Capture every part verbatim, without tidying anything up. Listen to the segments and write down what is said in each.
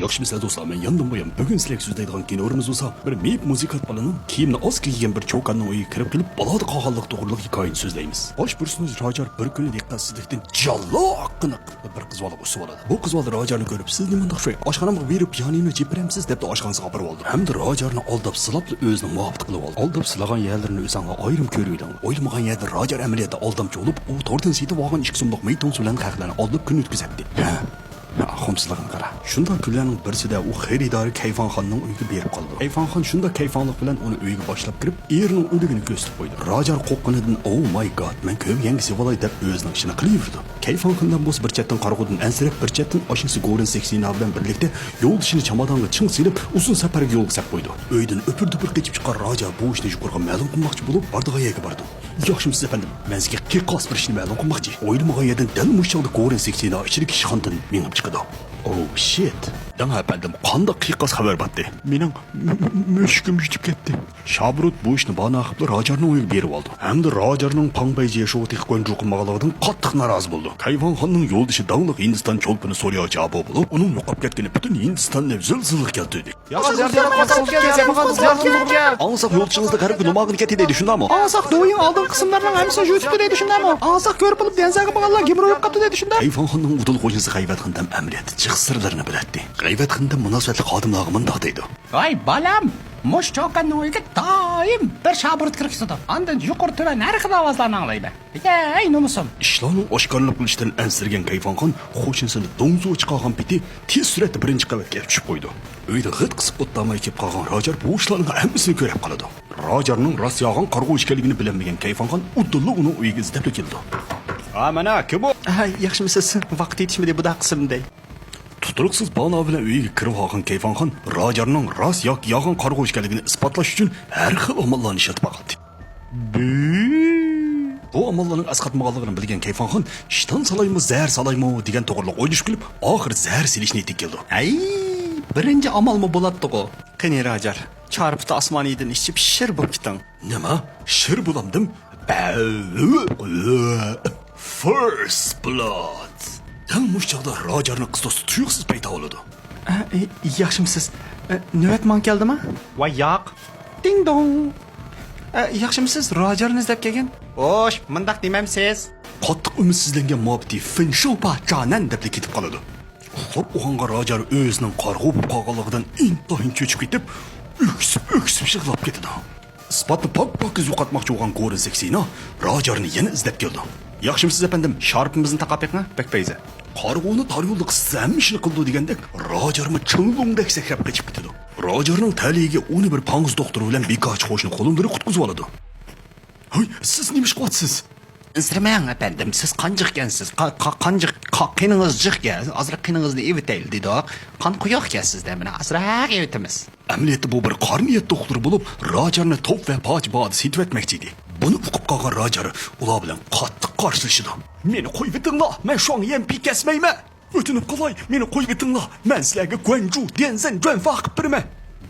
ياخشىمۇسىلەر دوستلار، مەن ياندىن بويان. بۈگۈن سىلەرگە سۆزلەيدىغان كىنورىمىز بولسا، بىر مېيىپ مۇزىكانت بالىنىڭ كىيىمىنى ئاز كىيگەن بىر چوكاننىڭ ئۆيىگە كىرىپ كېلىپ، بالادا قالغانلىقى توغرىلىق ھېكايىنى سۆزلەيمىز. باش پېرسوناژ راجار بىر كۈنى دىققەتسىزلىكتىن جالاققىنە قىلىپ بىر قىز بالىغا ئۇسۇپ ئالىدۇ. بۇ قىز بالا راجارنى كۆرۈپ، «سىز نېمانداق شوي، ئاشخانامغا بېرىپ پىيانىنو چېپىرەمسىز؟» دەپلا ئاشخانىسىغا ئاپىرىۋالىدۇ. ھەمدە راجارنى ئالداپ سىلاپلا ئۆزىنىڭ مۇۋاپىق قىلىۋالدى. ئالداپ سىلىغان يەرلىرىنى ئۆزۈڭلار ئايرىم كۆرۈۋېلىڭلار. ئويلىمىغان يەردە راجار ئەمەلىيەتتە ئالدامچى بولۇپ، ئۇ توردىن سېتىۋالغان ئىككى سوملۇق مېيتوڭسۇ بىلەن خەقلەرنى ئالداپ كۈن ئۆتكۈزەتتى. ھە. ئاخۇمسىزلىقىنى قارا. شۇنداق كۈنلەرنىڭ بىرسىدە ئۇ خېرىدارى كەيفانخاننىڭ ئۆيىگە بېرىپ قالىدۇ. كەيفانخان شۇنداق كەيفانلىق بىلەن ئۇنى ئۆيگە باشلاپ كىرىپ، ئېرىنىڭ ئۆلۈكىنى كۆرسىتىپ قويىدۇ. راجار قورققىنىدىن، «ئوۋ ماي گاد، مەن كۆرمىگەنگە سېۋىلاي» دەپ ئۆزىنىڭ ئىشىنى قىلىۋېرىدۇ. كەيفانخان بولسا بىر چەتتىن قارىغۇدىن ئەنسىرەپ، بىر چەتتىن ئاشنىسى گورىن سېكسىنا بىلەن بىرلىكتە يولدىشىنى چامادانغا چىڭ سېلىپ، ئۇزۇن سەپەرگە يولغا سەپ قويىدۇ. ئۆيدىن ئۈپۈر-دۈپۈر قېچىپ چىققان راجار بۇ ئىشنى يۇقىرىغا مەلۇم قىلماقچى بولۇپ، بارىدىغان يەرگە بارىدۇ. ياخشىمۇسىز ئەپەندىم، مەن سىزگە قىيقاس بىر ئىشنى مەلۇم قىلماقچى. ئويلىمىغان يەردىن دەل مۇشۇ چاغدا گورىن سېكسىنا ئىچىدىكى ئىشخانىدىن مېڭىپ چىقىدۇ. «ئوۋ شىت! دەڭ ئەپەندىم، قانداق قىيقاس خەۋەر بارتى؟» «مېنىڭ مۈ-، مۈ-، مۈشۈكۈم يۈتۈپ كەتتى.» شابرۇت بۇ ئىشنى بانا قىپلا راجارنىڭ ئۆيىگە بېرىۋالىدۇ. ھەمدە راجارنىڭ پاڭبەي جيەشۇغا تېخى گۇەنجۇ قىلمىغانلىقىدىن قاتتىق نارازى بولىدۇ. كەيۋانخاننىڭ يولدىشى داڭلىق ھىندىستان چولپىنى سوريا جابو بولۇپ، ئۇنىڭ يوقاپ كەتكىنى پۈتۈن ھىندىستاننى زىلزىلىگە كەلتۈردى. ياخشى، ياخشى، ياخشى، ياخشى، ياخشى. ئاڭساق يولدىشىڭىزدا غەربكە نوماغىن كەتتى دەيدۇ، شۇنداقمۇ؟ ئاڭساق دويىڭ ئالدىنقى قىسىملىرىنىڭ ھەممىسىنى يۇتۇپتۇ دەيدۇ، شۇنداقمۇ؟ ئاڭساق كۆرپىلىپ دېڭىزغا بارغانلار گېمرويۇپ قاپتۇ دەيدۇ، شۇنداق؟ كەيۋانخاننىڭ ئۇدۇل خوجىسى غەيۋەتخان تام ئەمەلىيەتتە جىق سىرلىرىنى بىلەتتى. غەيۋەتخان تام مۇناسىۋەتلىك خادىملارغا مۇنداق دەيدۇ. ۋاي بالام، مۇشۇ چوكاننىڭ ئۆيىگە دائىم بىر شابۇرت كىرىپ كېتىدۇ. ئاندىن يۇقىرى تۆۋەن ھەر خىل ئاۋازلارنى ئاڭلايمەن. ۋەي نومۇسۇم! ئىشلارنىڭ ئاشكارىلىنىپ قېلىشىدىن ئەنسىرىگەن كەيۋانخان قوشنىسىنى دوڭزۇغا چىقارغان پېتى تېز سۈرئەتتە بىرىنچى قەۋەتكە ئېلىپ چۈشۈپ قويىدۇ. ئۆيدە غىت قىسىپ ئولتۇرالماي كېلىپ قالغان راجار بۇ ئىشلارنىڭ ھەممىسىنى كۆرۈپ قالىدۇ. راجارنىڭ راست ياغان قارىغۇ ئىكەنلىكىنى بىلەلمىگەن كەيۋانخان ئۇدۇللا ئۇنىڭ ئۆيىگە ئىزدەپلا كېلىدۇ. ھا، مانا، كىم ئۇ؟ ھە، ياخشىمۇسىز؟ ۋاقىت يېتىشمىدى، بۇدا قىسىم دەي. تۇتۇرۇقسىز بانا بىلەن ئۆيىگە كىرىۋالغان كەيۋانخان راجارنىڭ راست ياكى ياغان قارىغۇ ئىكەنلىكىنى ئىسپاتلاش ئۈچۈن ھەر خىل ئاماللارنى ئىشلىتىپ باقاتتى. بۇ ئاماللارنىڭ ئەسقاتمىغانلىقىنى بىلگەن كەيۋانخان، «ئىشتان سالايمۇ، زەھەر سالايمۇ؟» دېگەن توغرىلىق ئويلىشىپ كېلىپ، ئاخىرى زەھەر سېلىشنى يېتىپ كېلىدۇ. ھەي، بىرىنچى ئامالمۇ بولاتتىغۇ. قېنى، راجار، چارپىتى ئاسمانىيدىن ئىچىپ شىر بولۇپ كېتىڭ. نېمە؟ شىر بولامدىم؟ بەۋ. First blood. دەل مۇشۇ چاغدا راجارنىڭ قىز دوستى تۇيۇقسىز پەيدا بولىدۇ. ئە، ئە، ياخشىمۇسىز؟ ئە، نۆۋەت ماڭا كەلدىما؟ ۋاي ياق. دىڭ دوڭ. ئە، ياخشىمۇسىز؟ راجارنى ئىزدەپ كەلگەن. خوش، مۇنداق دېمەمسىز؟ قاتتىق ئۈمىدسىزلەنگەن مۇھەببىتى فېنشۇپا جانەن دەپلا كېتىپ قالىدۇ. خوپ ئوخانغا راجار ئۆزىنىڭ قارىغۇ بولۇپ قالغانلىقىدىن ئىنتايىن چۆچۈپ كېتىپ، ئۆكسۈپ-ئۆكسۈپ يىغلاپ كېتىدۇ. ئىسپاتنى پاك-پاكىز يوقاتماقچى بولغان گورىن سېكسىنا راجارنى يەنە ئىزدەپ كېلىدۇ. ياخشىمۇسىز ئەپەندىم، شارپىمىزنى تاقاپ بېقىڭ، بەك پەيزى. قارىغۇنى تار يولدا قىستىسا ھەممە ئىشنى قىلىدۇ دېگەندەك، راجارمۇ چىڭلۇڭدەك سەكرەپ قېچىپ كېتىدۇ. راجارنىڭ تەلىيىگە ئۇنى بىر پاڭزى دوختۇر بىلەن بىكارچى قوشنا قولۇملىرى قۇتقۇزۇۋالىدۇ. ھەي، سىز نېمە ئىش قىلىۋاتىسىز؟ ئەنسىرىمەڭ ئەپەندىم، سىز قان جىقكەنسىز. قا-، قا-، قان جىق، قا-، قېنىڭىز جىقكەن، ئازراق قېنىڭىزنى ئېۋىتەيلى دېدۇق. قان قويۇقكەن سىزدە، مانا ئازراق ئېۋىتىمىز. ئەمەلىيەتتە بۇ بىر قارا نىيەت دوختۇرى بولۇپ، راجارنى توپ ۋە پاچ باھادا سېتىۋەتمەكچى ئىدى. بۇنى ئۇقۇپ قالغان راجار ئۇلار بىلەن قاتتىق قارشىلىشىدۇ. مېنى قويۇۋېتىڭلار، مەن شۇڭا يەنپىي كەسمەيمەن. ئۆتۈنۈپ قالاي، مېنى قويۇۋېتىڭلار، مەن سىلەرگە گۇەنجۇ، ديەنزەن، جۈەنفا قىلىپ بېرىمەن.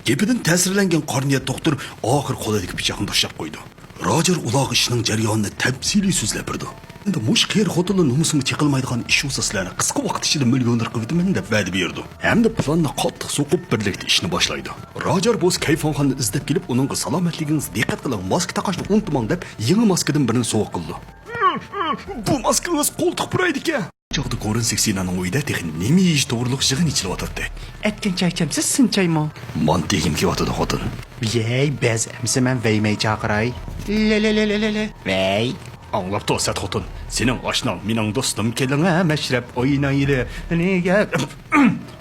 گېپىدىن تەسىرلەنگەن قارا نىيەت دوختۇر ئاخىر قولىدىكى پىچاقنى تاشلاپ قويىدۇ. راجار ئۇلارغا ئىشنىڭ جەريانىنى تەپسىلىي سۆزلەپ بېرىدۇ. ئەمدى مۇشۇ قېرى خوتۇنلا نومۇسۇمغا چېقىلمايدىغان ئىش بولسا سىلەرنى قىسقا ۋاقىت ئىچىدە مىليونېر قىلىۋېتىمەن دەپ ۋەدە بېرىدۇ. ھەمدە پىلاننى قاتتىق سوقۇپ بىرلىكتە ئىشنى باشلايدۇ. راجار بولسا كەيفانخاننى ئىزدەپ كېلىپ ئۇنىڭغا سالامەتلىكىڭىزگە دىققەت قىلىڭ، ماسكا تاقاشنى ئۇنتۇماڭ دەپ يېڭى ماسكىدىن بىرنى سوۋغا قىلىدۇ. بۇ ماسكىڭىز قولتۇق پۇرايدىكەن. چاغدا گورىن سېكسىنانىڭ ئۆيىدە تېخى نېمە يېيىش توغرۇلۇق يىغىن ئېچىلىۋاتاتتى. ئەتكەن چاي ئىچەمسىز، سىن چايمۇ؟ مانتا يېگۈم كېلىۋاتىدۇ، خوتۇن. يەي، بەس ئەمسە مەن ۋەيمەي چاقىراي. لە، لە، لە. ۋەي. ئاڭلاپ تۇر، سەت خوتۇن. سېنىڭ ئاشناڭ مېنىڭ دوستۇم، كېلىڭە مەشرەپ ئوينايلى. نېگە؟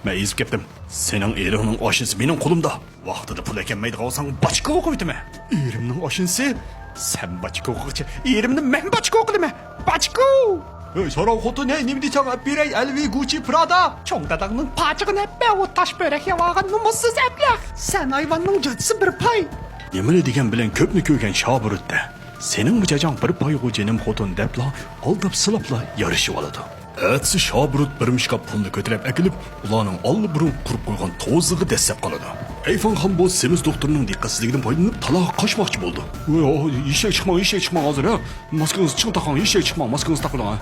مەن ئېزىپ كەتتىم. سېنىڭ ئېرىڭنىڭ ئاشنىسى مېنىڭ قولۇمدا. ۋاقتىدا پۇل ئەكەلمەيدىغان بولساڭ، باچكا ئوقۇۋېتىمەن. ئېرىمنىڭ ئاشنىسى؟ سەن باچكا ئوقۇغۇچە، ئېرىمنى مەن باچكا ئوقۇلىمەن. باچكا! ھەي، ساراڭ خوتۇن، ھەي، نېمە دېسەڭ ئەپ بېرەي، ئەلۋى، گۇچچى، پرادا. چوڭ داداڭنىڭ پاچىقىنى ئەپ بەر، ئۇ تاش بۆرەك يەۋالغان نومۇسسىز ئەبلەخ. سەن ھايۋاننىڭ جاجىسى بىر پاي. نېمىنى دېگەن بىلەن كۆپنى كۆرگەن شابۇرۇتتە. سېنىڭمۇ جاجاڭ بىر پايغۇ جېنىم خوتۇن دەپلا، ئالداپ سىلاپلا يارىشىۋالىدۇ. ئەتىسى شابۇرۇت بىر مۇشكاپ پۇلنى كۆتۈرۈپ ئەكېلىپ، ئۇلارنىڭ ئاللىبۇرۇن قۇرۇپ قويغان توزىغا دەسسەپ قالىدۇ. كەيفانخان بۇ سېمىز دوختۇرنىڭ دىققەتسىزلىكىدىن پايدىلىنىپ، تالاغا قاچماقچى بولىدۇ. ۋوي، ھېچ يەرگە چىقماڭ، ھېچ يەرگە چىقماڭ ھازىر، ھە؟ ماسكىڭىزنى چىڭ تاقاڭ، ھېچ يەرگە چىقماڭ، ماسكىڭىزنى تاقىۋېلىڭ، ھە؟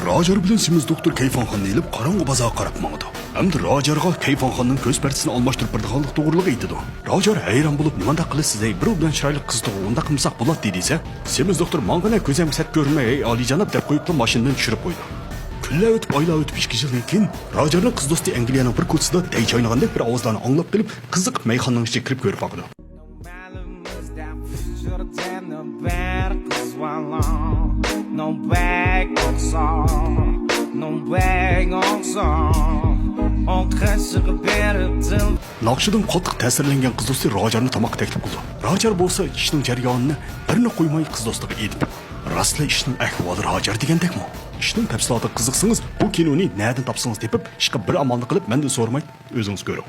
راجار بىلەن سېمىز دوختۇر كەيفانخاننى ئېلىپ، قاراڭغۇ بازارغا قاراپ ماڭىدۇ. ئەمدى راجارغا كەيۋانخاننىڭ كۆز پەردىسىنى ئالماشتۇرۇپ بېرىدىغانلىقى توغرىلىق ئېيتىدۇ. راجار ھەيران بولۇپ، نېمانداق قىلىسىز ھەي، بىر ئوبدان چىرايلىق قىزىتىغۇ ئۇنداق قىلمىساق بولاتتى دېسە، سېمىز دوختۇر ماڭغىنە كۆزەمگە سەت كۆرۈنمەي ھەي ئالىيجاناب دەپ قويۇپلا ماشىنىدىن چۈشۈرۈپ قويىدۇ. كۈنلەر ئۆتۈپ، ئايلار ئۆتۈپ، ئىككى يىلدىن كېيىن راجارنىڭ قىز دوستى ئەنگلىيەنىڭ بىر كوچىسىدا دەي چاينىغاندەك بىر ئاۋازلارنى ئاڭلاپ قېلىپ، قىزىقىپ مەيخانىنىڭ ئىچىگە كىرىپ كۆرۈپ باقىدۇ. ناخشىدىن قاتتىق تەسىرلەنگەن قىز دوستى راجارنى تاماققا تەكلىپ قىلىدۇ. راجار بولسا ئىشنىڭ جەريانىنى بىرنى قويماي قىز دوستىغا ئېيتىپ، راستلا ئىشنىڭ ئەھۋالى راجار دېگەندەكمۇ؟ ئىشنىڭ تەپسىلاتىغا قىزىقسىڭىز، بۇ كىنونى نەدىن تاپسىڭىز تېپىپ، ئىشقا بىر ئامالنى قىلىپ مەندىن سورىماي ئۆزىڭىز كۆرۈڭ.